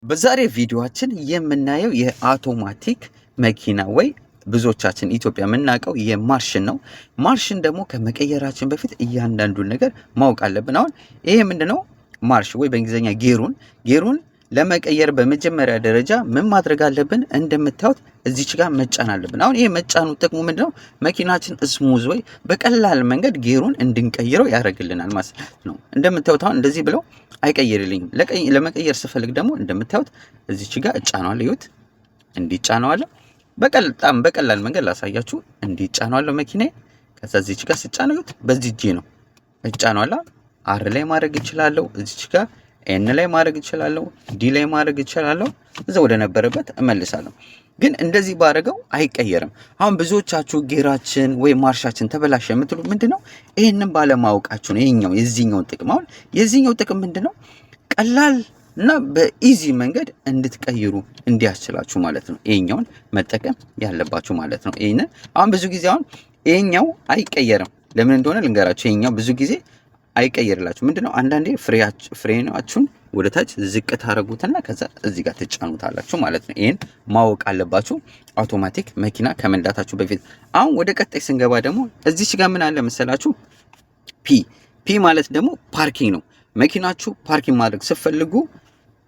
በዛሬ ቪዲዮአችን የምናየው የአውቶማቲክ መኪና ወይ ብዙዎቻችን ኢትዮጵያ የምናውቀው የማርሽን ነው። ማርሽን ደግሞ ከመቀየራችን በፊት እያንዳንዱን ነገር ማወቅ አለብን። አሁን ይሄ ምንድነው? ማርሽ ወይ በእንግሊዝኛ gear ኡን ለመቀየር በመጀመሪያ ደረጃ ምን ማድረግ አለብን? እንደምታዩት እዚች ጋር መጫን አለብን። አሁን ይሄ መጫኑ ጥቅሙ ምንድነው? መኪናችን smooth ወይ በቀላል መንገድ gear ኡን እንድንቀይረው ያደርግልናል ማለት ነው። እንደምታዩት አሁን እንደዚህ ብለው አይቀይርልኝም። ለመቀየር ስፈልግ ደግሞ እንደምታዩት እዚች ጋር እጫነዋለሁ። ይሁት እንዲጫነዋለሁ። በጣም በቀላል መንገድ ላሳያችሁ። እንዲጫነዋለሁ መኪናዬ። ከዛ እዚች ጋር ስጫነው ይሁት በዚህ እጄ ነው እጫነዋለሁ። R ላይ ማድረግ እችላለሁ። እዚች ጋር N ላይ ማድረግ እችላለሁ። D ላይ ማድረግ እችላለሁ። እዛ ወደ ነበረበት እመልሳለሁ። ግን እንደዚህ ባደረገው አይቀየርም። አሁን ብዙዎቻችሁ gear ኣችን ወይ ማርሻችን ተበላሸ የምትሉ ምንድነው? ይሄንን ባለማወቃችሁ ነው። ይሄኛው የዚህኛው ጥቅም አሁን የዚህኛው ጥቅም ምንድነው? ቀላል እና በ easy መንገድ እንድትቀይሩ እንዲያስችላችሁ ማለት ነው። ይሄኛውን መጠቀም ያለባችሁ ማለት ነው። ይሄንን አሁን ብዙ ጊዜ አሁን ይሄኛው አይቀየርም። ለምን እንደሆነ ልንገራችሁ። ይሄኛው ብዙ ጊዜ አይቀየርላችሁ። ምንድነው? አንዳንዴ ፍሬናችሁን ወደ ታች ዝቅ ታረጉትና ከዛ እዚህ ጋር ትጫኑታላችሁ ማለት ነው። ይሄን ማወቅ አለባችሁ አውቶማቲክ መኪና ከመንዳታችሁ በፊት። አሁን ወደ ቀጣይ ስንገባ ደግሞ እዚች ጋር ምን አለ መሰላችሁ? P ማለት ደግሞ parking ነው። መኪናችሁ parking ማድረግ ስትፈልጉ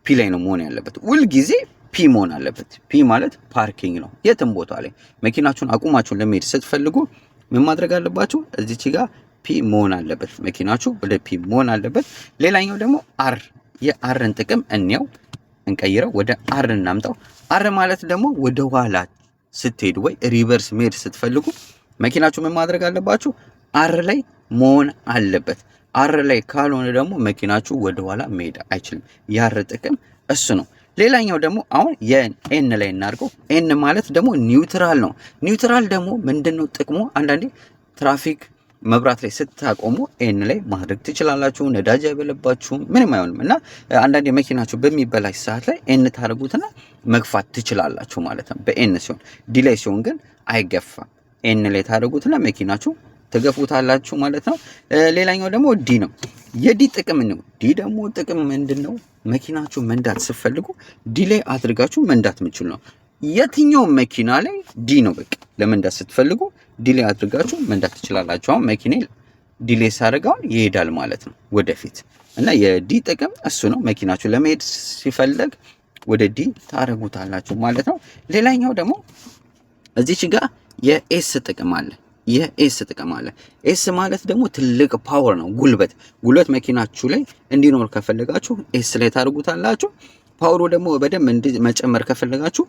P ላይ ነው መሆን ያለበት። ሁል ጊዜ P መሆን አለበት። P ማለት parking ነው። የትም ቦታ ላይ መኪናችሁን አቁማችሁን ለመሄድ ስትፈልጉ ምን ማድረግ አለባችሁ? እዚች ጋር P መሆን አለበት። መኪናችሁ ወደ P መሆን አለበት። ሌላኛው ደግሞ R፣ የ R ን ጥቅም እንየው፣ እንቀይረው፣ ወደ R እናምጣው። R ማለት ደግሞ ወደ ኋላ ስትሄዱ ወይ reverse መሄድ ስትፈልጉ መኪናችሁ ምን ማድረግ አለባችሁ? R ላይ መሆን አለበት። R ላይ ካልሆነ ደግሞ መኪናችሁ ወደ ኋላ መሄድ አይችልም። የ R ጥቅም እሱ ነው። ሌላኛው ደግሞ አሁን የ N ላይ እናድርገው። N ማለት ደግሞ neutral ነው። Neutral ደግሞ ምንድነው ጥቅሙ? አንዳንዴ ትራፊክ መብራት ላይ ስታቆሙ N ላይ ማድረግ ትችላላችሁ። ነዳጅ አይበለባችሁም፣ ምንም አይሆንም። እና አንዳንዴ መኪናችሁ በሚበላሽ ሰዓት ላይ N ታደርጉትና መግፋት ትችላላችሁ ማለት ነው። በ N ሲሆን፣ D ላይ ሲሆን ግን አይገፋም። N ላይ ታደርጉትና መኪናችሁ ትገፉታላችሁ ማለት ነው። ሌላኛው ደግሞ D ነው። የ D ጥቅም ነው። D ደግሞ ጥቅም ምንድን ነው? መኪናችሁ መንዳት ስትፈልጉ D ላይ አድርጋችሁ መንዳት የምችሉ ነው። የትኛው መኪና ላይ D ነው። በቃ ለመንዳት ስትፈልጉ D ላይ አድርጋችሁ መንዳት ትችላላችሁ። አሁን መኪና D ላይ ሳደርገው ይሄዳል ማለት ነው ወደፊት። እና የ D ጥቅም እሱ ነው። መኪናችሁ ለመሄድ ሲፈለግ ወደ D ታረጉታላችሁ ማለት ነው። ሌላኛው ደግሞ እዚች ጋር የ S ጥቅም አለ። የ S ጥቅም አለ። S ማለት ደግሞ ትልቅ power ነው፣ ጉልበት። ጉልበት መኪናችሁ ላይ እንዲኖር ከፈለጋችሁ S ላይ ታደርጉታላችሁ። Power ኡ ደግሞ በደንብ መጨመር ከፈለጋችሁ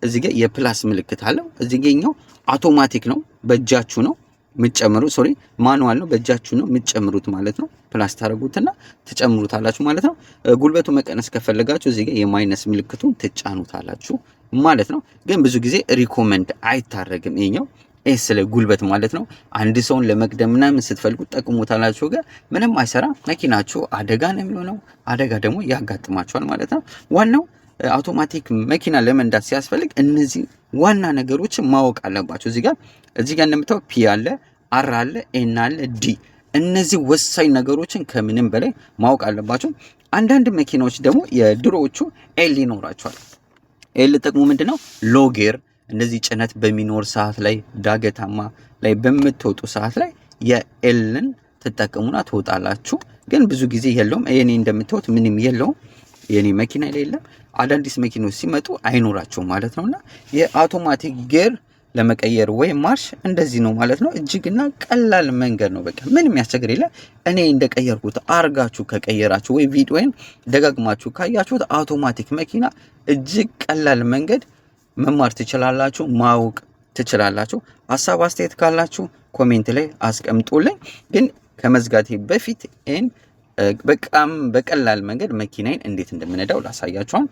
እዚህ ጋር የ plus ምልክት አለው። እዚህ ጋር አውቶማቲክ ነው፣ በእጃችሁ ነው የምትጨምሩት። Sorry፣ manual ነው፣ በእጃችሁ ነው የምትጨምሩት ማለት ነው። Plus ታደርጉትና ትጨምሩታላችሁ ማለት ነው። ጉልበቱ መቀነስ ከፈለጋችሁ እዚህ ጋር የ minus ምልክቱን ትጫኑታላችሁ ማለት ነው። ግን ብዙ ጊዜ recommend አይታረግም ይሄኛው S ላይ ጉልበት ማለት ነው። አንድ ሰውን ለመቅደም ምናምን ስትፈልጉ ጠቅሙታላችሁ፣ ግን ምንም አይሰራ። መኪናችሁ አደጋ ነው የሚሆነው። አደጋ ደግሞ ያጋጥማችኋል ማለት ነው። ዋናው አውቶማቲክ መኪና ለመንዳት ሲያስፈልግ እነዚህ ዋና ነገሮችን ማወቅ አለባቸው። እዚህ ጋር እንደምታው P አለ፣ R አለ፣ N አለ፣ D። እነዚህ ወሳኝ ነገሮችን ከምንም በላይ ማወቅ አለባቸው። አንዳንድ መኪናዎች ደግሞ የድሮዎቹ L ይኖራቸዋል። L ጥቅሙ ምንድነው? Low gear፣ እንደዚህ ጭነት በሚኖር ሰዓት ላይ፣ ዳገታማ ላይ በምትወጡ ሰዓት ላይ የ L ን ትጠቀሙና ትወጣላችሁ። ግን ብዙ ጊዜ የለውም። የኔ እንደምታዩት ምንም የለውም። የኔ መኪና የለም። አዳዲስ መኪኖች ሲመጡ አይኖራቸውም ማለት ነውና የ automatic gear ለመቀየር ወይም ማርሽ እንደዚህ ነው ማለት ነው። እጅግና ቀላል መንገድ ነው። በቃ ምንም የሚያስቸግር የለ። እኔ እንደቀየርኩት አርጋችሁ ከቀየራችሁ ወይ ቪዲዮን ደጋግማችሁ ካያችሁት አውቶማቲክ መኪና እጅግ ቀላል መንገድ መማር ትችላላችሁ፣ ማወቅ ትችላላችሁ። ሀሳብ አስተያየት ካላችሁ comment ላይ አስቀምጡልኝ። ግን ከመዝጋቴ በፊት ይህን በጣም በቀላል መንገድ መኪናዬን እንዴት እንደምነዳው ላሳያችኋል።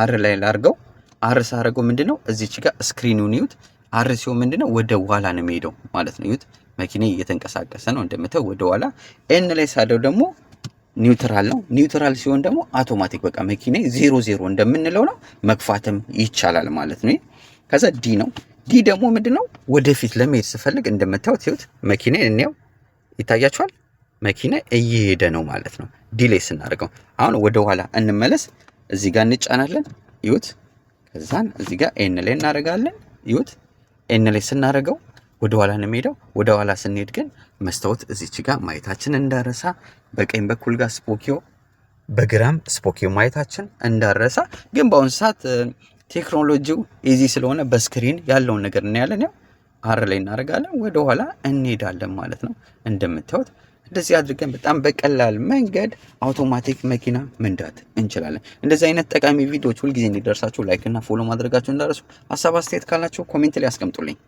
R ላይ ላርገው። R ሳረገው ምንድነው? እዚች ጋር screen ኑን ይዩት። R ሲሆን ምንድነው? ወደ ኋላ ነው የሚሄደው ማለት ነው። ይዩት፣ መኪናዬ እየተንቀሳቀሰ ነው እንደምታው ወደ ኋላ። N ላይ ሳደው ደግሞ neutral ነው። Neutral ሲሆን ደግሞ አውቶማቲክ በቃ መኪና zero zero እንደምንለው ነው፣ መግፋትም ይቻላል ማለት ነው። ከዛ D ነው። D ደግሞ ምንድነው? ወደፊት ለመሄድ ስፈልግ እንደምታዩት ይዩት፣ መኪና እንየው፣ ይታያችኋል። መኪና እየሄደ ነው ማለት ነው። D ላይ ስናደርገው አሁን ወደ ኋላ እንመለስ። እዚህ ጋር እንጫናለን። ይዩት። ከዛን እዚህ ጋር N ላይ እናደርጋለን። ይዩት። N ላይ ስናደርገው ወደ ኋላ ነው የሚሄደው። ወደ ኋላ ስንሄድ ግን መስታወት እዚች ጋር ማየታችን እንዳረሳ፣ በቀኝ በኩል ጋር ስፖኪዮ፣ በግራም ስፖኪዮ ማየታችን እንዳረሳ። ግን በአሁኑ ሰዓት ቴክኖሎጂው easy ስለሆነ በ screen ያለውን ነገር እናያለን። ያው R ላይ እናደርጋለን፣ ወደ ኋላ እንሄዳለን ማለት ነው። እንደምታዩት እንደዚህ አድርገን በጣም በቀላል መንገድ አውቶማቲክ መኪና መንዳት እንችላለን። እንደዚህ አይነት ጠቃሚ ቪዲዮዎች ሁልጊዜ እንዲደርሳችሁ like እና follow ማድረጋችሁ እንዳትረሱ። ሀሳብ አስተያየት ካላችሁ comment ላይ አስቀምጡልኝ።